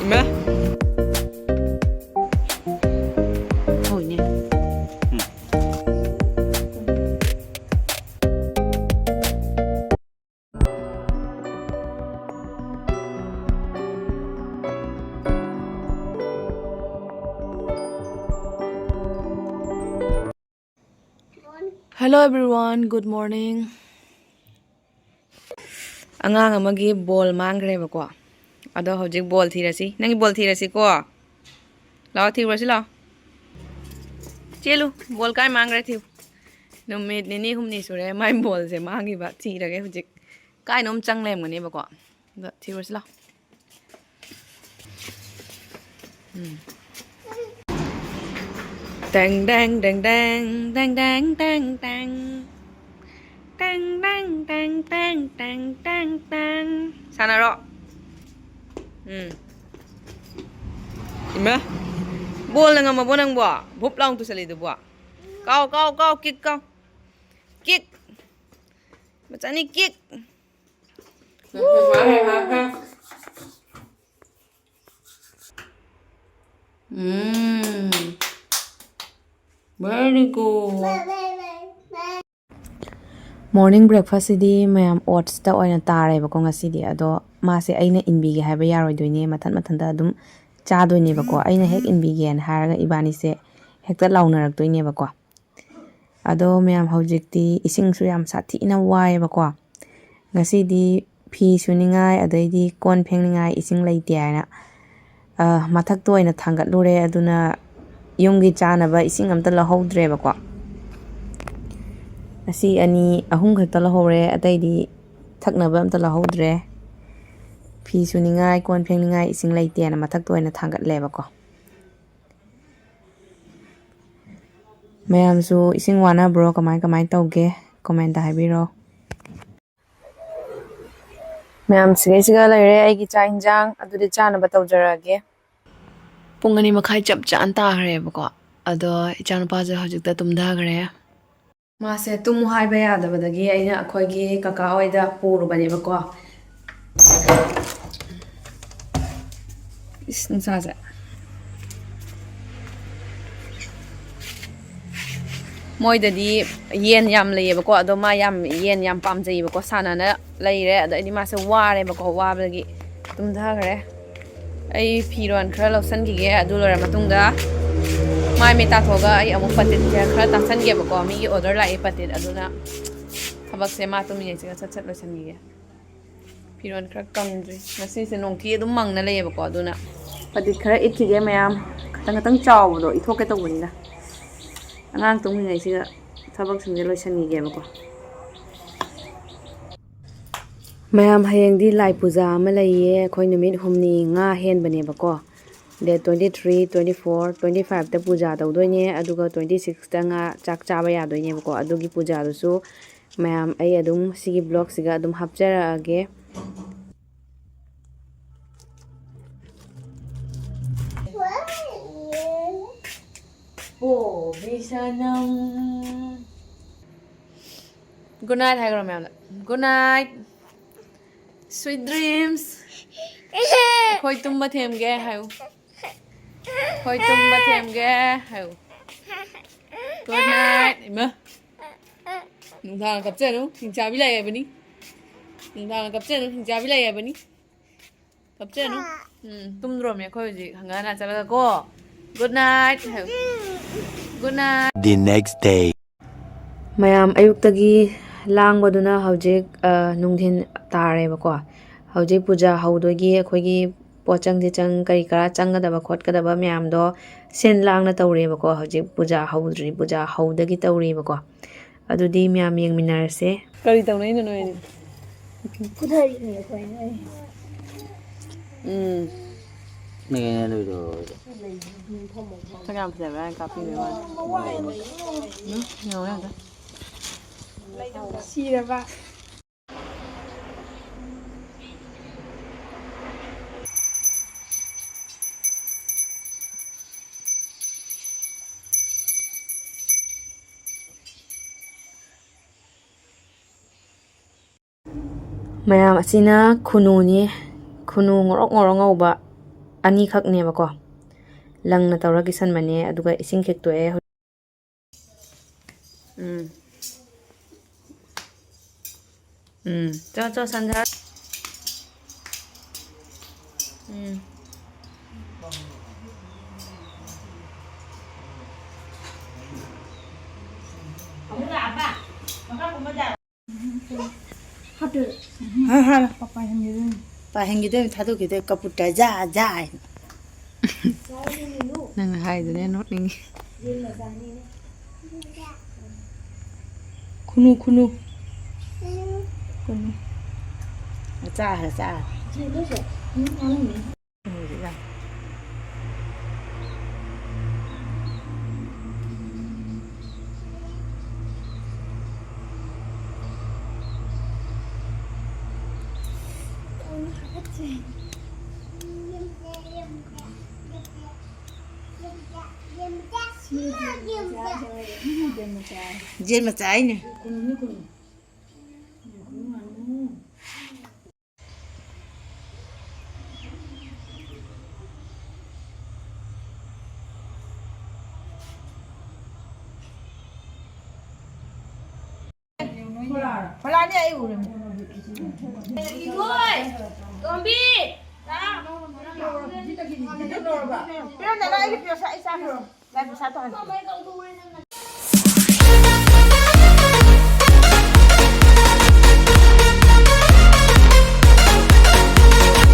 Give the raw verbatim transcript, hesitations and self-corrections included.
ꯏꯃꯥ꯫ ꯍꯣꯏꯅꯦ꯫ Hello everyone, good morning. ꯑꯉꯥꯡ ꯑꯃꯒꯤ ꯕꯣꯜ ꯃꯥꯡꯈ꯭ꯔꯦꯕꯀꯣ꯫ ꯑꯗꯣ ꯍꯧꯖꯤꯛ ꯕꯣꯜ ꯊꯤꯔꯁꯤ꯫ ꯅꯪꯒꯤ ꯕꯣꯜ ꯊꯤꯔꯁꯤꯀꯣ꯫ ꯂꯥꯛꯑꯣ, ꯊꯤꯔꯨꯔꯁꯤ ꯂꯥꯛꯑꯣ꯫ ꯆꯦꯜꯂꯨ, ꯕꯣꯜ ꯀꯥꯏ ꯃꯥꯡꯈ꯭ꯔꯦ ꯊꯤꯌꯨ꯫ ꯅꯨꯃꯤꯠ ꯅꯤꯅꯤ ꯍꯨꯝꯅꯤ ꯁꯨꯔꯦ ꯃꯥꯏ ꯕꯣꯜꯁꯦ ꯃꯥꯡꯈꯤꯕ꯫ ꯊꯤꯔꯒꯦ ꯍꯧꯖꯤꯛ꯫ ꯀꯥꯏꯅꯣꯝ ꯆꯪ ꯂꯩꯔꯝꯒꯅꯦꯕꯀꯣ꯫ ꯑꯗꯣ ꯊꯤꯔꯨꯔꯁꯤ ꯂꯥꯛꯑꯣ꯫ ꯎꯝ꯫ ꯇꯦꯡ ꯇꯦꯡ ꯇꯦꯡ ꯇꯦꯡ, ꯇꯦꯡ ꯇꯦꯡ ꯇꯦꯡ ꯇꯦꯡ꯫ ꯇꯦꯡ ꯇꯦꯡ ꯇꯦꯡ ꯇꯦꯡ ꯇꯦꯡ ꯇꯦꯡ ꯇꯦꯡ꯫ ꯁꯥꯟꯅꯔꯣ꯫ ꯎꯝ꯫ ꯏꯃꯥ꯫ ꯕꯣꯜꯅ ꯉꯝꯃꯕꯣ ꯅꯪꯕꯣ? ꯚꯨꯞ ꯂꯥꯎ ꯇꯨꯁꯜꯂꯤꯗꯨꯕꯣ? ꯀꯥꯎ, ꯀꯥꯎ, ꯀꯥꯎ, ꯀꯤꯛ ꯀꯥꯎ꯫ ꯀꯤꯛ꯫ ꯃꯆꯥꯅꯤ ꯀꯤꯛ꯫ ꯎꯝ꯫ Very good. Morning breakfastꯁꯤꯗꯤ ꯃꯌꯥꯝ oatsꯇ ꯑꯣꯏꯅ ꯇꯥꯔꯦꯕꯀꯣ ꯉꯁꯤꯗꯤ꯫ ꯑꯗꯣ ꯃꯥꯁꯦ ꯑꯩꯅ ꯏꯟꯕꯤꯒꯦ ꯍꯥꯏꯕ ꯌꯥꯔꯣꯏꯗꯣꯏꯅꯦ꯫ ꯃꯊꯟ ꯃꯊꯟꯇ ꯑꯗꯨꯝ ꯆꯥꯗꯣꯏꯅꯦꯕꯀꯣ꯫ ꯑꯩꯅ ꯍꯦꯛ ꯏꯟꯕꯤꯒꯦꯅ ꯍꯥꯏꯔꯒ ꯏꯕꯥꯅꯤꯁꯦ ꯍꯦꯛꯇ ꯂꯥꯎꯅꯔꯛꯇꯣꯏꯅꯦꯕꯀꯣ꯫ ꯑꯗꯣ ꯃꯌꯥꯝ ꯍꯧꯖꯤꯛꯇꯤ ꯏꯁꯤꯡꯁꯨ ꯌꯥꯝ ꯁꯥꯊꯤꯅ ꯋꯥꯏꯌꯦꯕꯀꯣ꯫ ꯉꯁꯤꯗꯤ ꯐꯤ ꯁꯨꯅꯤꯡꯉꯥꯏ ꯑꯗꯩꯗꯤ ꯀꯣꯟ ꯐꯦꯡꯅꯤꯡꯉꯥꯏ ꯏꯁꯤꯡ ꯂꯩꯇꯦ ꯍꯥꯏꯅ, ꯑ, ꯃꯊꯛꯇ ꯑꯣꯏꯅ ꯊꯥꯡꯒꯠꯂꯨꯔꯦ꯫ ꯑꯗꯨꯅ ꯌꯨꯝꯒꯤ ꯆꯥꯅꯕ ꯏꯁꯤꯡ ꯑꯝꯇ ꯂꯧꯍꯧꯗ꯭ꯔꯦꯕꯀꯣ꯫ ꯑꯁꯤ ꯑꯅꯤ, ꯑꯍꯨꯝ ꯈꯛꯇ ꯂꯧꯍꯧꯔꯦ, ꯑꯇꯩꯗꯤ ꯊꯛꯅꯕ ꯑꯝꯇ ꯂꯧꯍꯧꯗ꯭ꯔꯦ꯫ ꯐꯤ ꯁꯨꯅꯤꯡꯉꯥꯏ, ꯀꯣꯟ ꯐꯦꯡꯅꯤꯡꯉꯥꯏ ꯏꯁꯤꯡ ꯂꯩꯇꯦꯅ ꯃꯊꯛꯇ ꯑꯣꯏꯅ ꯊꯥꯡꯒꯠꯂꯦꯕꯀꯣ꯫ ꯃꯌꯥꯝꯁꯨ ꯏꯁꯤꯡ ꯋꯥꯅꯕ꯭ꯔꯣ? ꯀꯃꯥꯏ ꯀꯃꯥꯏ ꯇꯧꯒꯦ? Commentꯇ ꯍꯥꯏꯕꯤꯔꯣ꯫ ꯃꯌꯥꯝ ꯁꯤꯒꯩꯁꯤꯒ ꯂꯩꯔꯦ ꯑꯩꯒꯤ ꯆꯥꯛ ꯏꯟꯖꯥꯡ꯫ ꯑꯗꯨꯗꯤ ꯆꯥꯅꯕ ꯇꯧꯖꯔꯛꯑꯒꯦ꯫ ꯄꯨꯡ ꯑꯅꯤ ꯃꯈꯥꯏ ꯆꯞ ꯆꯥꯅ ꯇꯥꯈ꯭ꯔꯦꯕꯀꯣ꯫ ꯑꯗꯣ ꯏꯆꯥꯅꯨꯄꯥꯁꯦ ꯍꯧꯖꯤꯛꯇ ꯇꯨꯝꯊꯈ꯭ꯔꯦ꯫ ꯃꯥꯁꯦ ꯇꯨꯝꯃꯨ ꯍꯥꯏꯕ ꯌꯥꯗꯕꯗꯒꯤ ꯑꯩꯅ ꯑꯩꯈꯣꯏꯒꯤ ꯀꯀꯥ ꯍꯣꯏꯗ ꯄꯨꯔꯨꯕꯅꯦꯕꯀꯣ꯫ ꯅꯨꯡꯁꯥꯁꯦ꯫ ꯃꯣꯏꯗꯗꯤ ꯌꯦꯟ ꯌꯥꯝ ꯂꯩꯌꯦꯕꯀꯣ, ꯑꯗꯣ ꯃꯥ ꯌꯥꯝ, ꯌꯦꯟ ꯌꯥꯝ ꯄꯥꯝꯖꯩꯌꯦꯕꯀꯣ, ꯁꯥꯟꯅꯅ ꯂꯩꯔꯦ꯫ ꯑꯗꯣ ꯑꯩꯗꯤ ꯃꯥꯁꯦ ꯋꯥꯔꯦꯕꯀꯣ, ꯋꯥꯕꯗꯒꯤ ꯇꯨꯝꯊꯈ꯭ꯔꯦ꯫ ꯑꯩ ꯐꯤꯔꯣꯟ ꯈꯔ ꯂꯧꯁꯟꯈꯤꯒꯦ, ꯑꯗꯨ ꯂꯣꯏꯔ ꯃꯇꯨꯡꯗ ꯃꯥꯏ ꯃꯤꯠ ꯇꯥꯊꯣꯛꯑꯒ ꯑꯩ ꯑꯃꯨꯛ ꯄꯇꯤꯠꯁꯦ ꯈꯔ ꯇꯥꯁꯟꯒꯦꯕꯀꯣ, ꯃꯤꯒꯤ order ꯂꯥꯛꯑꯦ ꯄꯇꯤꯠ, ꯑꯗꯨꯅ ꯊꯕꯛꯁꯦ ꯃꯥ ꯇꯨꯝꯃꯤꯉꯩꯁꯤꯒ ꯁꯠ ꯁꯠ ꯂꯣꯏꯁꯟꯈꯤꯒꯦ꯫ ꯐꯤꯔꯣꯟ ꯈꯔ ꯀꯪꯗ꯭ꯔꯤ꯫ ꯉꯁꯤꯁꯦ ꯅꯣꯡꯊꯤ ꯑꯗꯨꯝ ꯃꯪꯅ ꯂꯩꯌꯦꯕꯀꯣ, ꯑꯗꯨꯅ ꯄꯇꯤꯠ ꯈꯔ ꯏꯠꯈꯤꯒꯦ ꯃꯌꯥꯝ꯫ ꯈꯇꯪ ꯈꯇꯪ ꯆꯥꯎꯕꯗꯣ ꯏꯊꯣꯛꯀꯦ ꯇꯧꯕꯅꯤꯗ꯫ ꯑꯉꯥꯡ ꯇꯨꯝꯃꯤꯉꯩꯁꯤꯗ ꯊꯕꯛꯁꯤꯡꯁꯦ ꯂꯣꯏꯁꯟꯈꯤꯒꯦꯕꯀꯣ꯫ ꯃꯌꯥꯝ, ꯍꯌꯦꯡꯗꯤ ꯂꯥꯏ ꯄꯨꯖꯥ ꯑꯃ ꯂꯩꯌꯦ꯫ ꯑꯩꯈꯣꯏ ꯅꯨꯃꯤꯠ ꯍꯨꯝꯅꯤ ꯉꯥ ꯍꯦꯟꯕꯅꯦꯕꯀꯣ꯫ Date twenty three, twenty four, twenty five ꯇ ꯄꯨꯖꯥ ꯇꯧꯗꯣꯏꯅꯦ, ꯑꯗꯨꯒ twenty six ꯇ ꯉꯥ ꯆꯥꯛ ꯆꯥꯕ ꯌꯥꯗꯣꯏꯅꯦꯕꯀꯣ꯫ ꯑꯗꯨꯒꯤ ꯄꯨꯖꯥꯗꯨꯁꯨ ꯃꯌꯥꯝ ꯑꯩ ꯑꯗꯨꯝ ꯁꯤꯒꯤ vlog ꯁꯤꯒ ꯑꯗꯨꯝ ꯍꯥꯞꯆꯔꯛꯑꯒꯦ꯫ Good night ꯍꯥꯏꯈ꯭ꯔꯣ ꯃꯌꯥꯝꯗ꯫ Good night, sweet dreams꯫ ꯑꯩꯈꯣꯏ ꯇꯨꯝꯕ ꯊꯦꯝꯒꯦ ꯍꯥꯏꯌꯨ꯫ ꯑꯩꯈꯣꯏ ꯇꯨꯝꯕ ꯊꯦꯝꯒꯦ ꯍꯥꯏꯌꯨ꯫ Good night꯫ ꯏꯃꯥ, ꯅꯨꯡꯗꯥꯡ ꯀꯞꯆꯅꯨ, ꯍꯤꯡꯆꯥꯕꯤ ꯂꯥꯛꯑꯦ ꯍꯥꯏꯕꯅꯤ꯫ ꯅꯨꯡꯗꯥꯡ ꯀꯞꯆꯅꯨ, ꯍꯤꯡꯆꯥꯕꯤ ꯂꯥꯛꯑꯦ ꯍꯥꯏꯕꯅꯤ꯫ ꯀꯞꯆꯅꯨ꯫ ꯎꯝ, ꯇꯨꯝꯗ꯭ꯔꯣꯃꯤ ꯑꯩꯈꯣꯏ ꯍꯧꯖꯤꯛ ꯍꯪꯒꯠ ꯍꯟꯗ ꯆꯠꯂꯒ ꯀꯣ꯫ Good night ꯍꯥꯏꯌꯨ꯫ Good night꯫ The next day. ꯃꯌꯥꯝ, ꯑꯌꯨꯛꯇꯒꯤ ꯂꯥꯡꯕꯗꯨꯅ ꯍꯧꯖꯤꯛ, ꯑ, ꯅꯨꯡꯊꯤꯟ ꯇꯥꯔꯦꯕꯀꯣ꯫ ꯍꯧꯖꯤꯛ ꯄꯨꯖꯥ ꯍꯧꯗꯣꯏꯒꯤ ꯑꯩꯈꯣꯏꯒꯤ ꯄꯣꯠꯆꯪ ꯆꯩꯆꯪ ꯀꯔꯤ ꯀꯔꯥ ꯆꯪꯒꯗꯕ ꯈꯣꯠꯀꯗꯕ ꯃꯌꯥꯝꯗꯣ ꯁꯤꯟ ꯂꯥꯡꯅ ꯇꯧꯔꯦꯕꯀꯣ꯫ ꯍꯧꯖꯤꯛ ꯄꯨꯖꯥ ꯍꯧꯗ꯭ꯔꯤ, ꯄꯨꯖꯥ ꯍꯧꯗꯒꯤ ꯇꯧꯔꯤꯕꯀꯣ꯫ ꯑꯗꯨꯗꯤ ꯃꯌꯥꯝ ꯌꯦꯡꯃꯤꯟꯅꯔꯁꯦ꯫ ꯀꯔꯤ ꯇꯧꯅꯩꯅꯣ ꯅꯣꯏ ꯑꯅꯤ? ꯐꯨꯊꯔꯤꯅꯦ ꯑꯩꯈꯣꯏ ꯑꯅꯤ꯫ ꯎꯝ꯫ ꯅꯪ ꯑꯩꯅ ꯂꯣꯏꯗꯧꯔꯕ? ꯁꯛ ꯌꯥꯝ ꯐꯖꯕ꯭ꯔꯥ ꯍꯥꯏꯅ ꯀꯥꯞꯄꯤꯕꯩ ꯋꯥꯅꯤ꯫ ꯎꯝ, ꯌꯦꯡꯉꯣ ꯑꯝꯇ꯫ ꯁꯤꯔꯕ? ꯃꯌꯥꯝ, ꯑꯁꯤꯅ ꯈꯨꯅꯨꯅꯤ꯫ ꯈꯨꯅꯨ ꯉꯧꯔꯣꯛ ꯉꯧꯔꯣꯛ ꯉꯧꯕ꯫ ꯑꯅꯤꯈꯛꯅꯦꯕꯀꯣ꯫ ꯂꯪꯅ ꯇꯧꯔ ꯀꯤꯁꯟꯕꯅꯦ, ꯑꯗꯨꯒ ꯏꯁꯤꯡ ꯈꯤꯛꯇꯣꯛꯑꯦ꯫ ꯎꯝ꯫ ꯎꯝ꯫ ꯆꯣ, ꯆꯣ, ꯁꯟꯙꯥ꯫ ꯎꯝ꯫ ꯍꯥ, ꯍꯥ꯫ ꯄꯥꯏꯍꯟꯈꯤꯗꯣꯏꯅꯤ꯫ ꯄꯥꯏꯍꯟꯈꯤꯗꯣꯏꯅꯤ, ꯊꯥꯗꯣꯛꯈꯤꯗꯣꯏ, ꯀꯄꯨꯔ ꯇꯥꯏ, ꯖꯥ, ꯖꯥ ꯍꯥꯏꯅ꯫ ꯅꯪꯅ ꯍꯥꯏꯗꯨꯅꯦ ꯅꯣꯛꯅꯤꯡꯉꯤ꯫ ꯈꯨꯅꯨ, ꯈꯨꯅꯨ꯫ ꯈꯨꯅꯨ꯫ ꯆꯥꯈ꯭ꯔꯦ, ꯆꯥꯈ꯭ꯔꯦ꯫ ꯈꯨꯅꯨꯁꯦ ꯌꯥꯝ ꯆꯥꯅꯤꯡꯉꯦ꯫ ꯈꯨꯅꯨꯁꯦ ꯌꯥꯝ꯫ ꯌꯦꯟ ꯃꯆꯥ ꯍꯥꯏꯅꯦ꯫ ꯐꯣꯂꯥꯅꯤ, ꯑꯩ ꯎꯔꯦ꯫ ꯏꯊꯣꯏ! ꯇꯣꯝꯕꯤ! ꯄꯤꯔꯝꯗꯅ ꯑꯩꯒꯤ ꯄꯤꯔꯛꯑꯣ, ꯑꯩ ꯆꯥꯈ꯭ꯔꯣ꯫ ꯂꯥꯏ ꯄ꯭ꯔꯁꯥꯗ ꯇꯧꯍꯟꯒꯦ꯫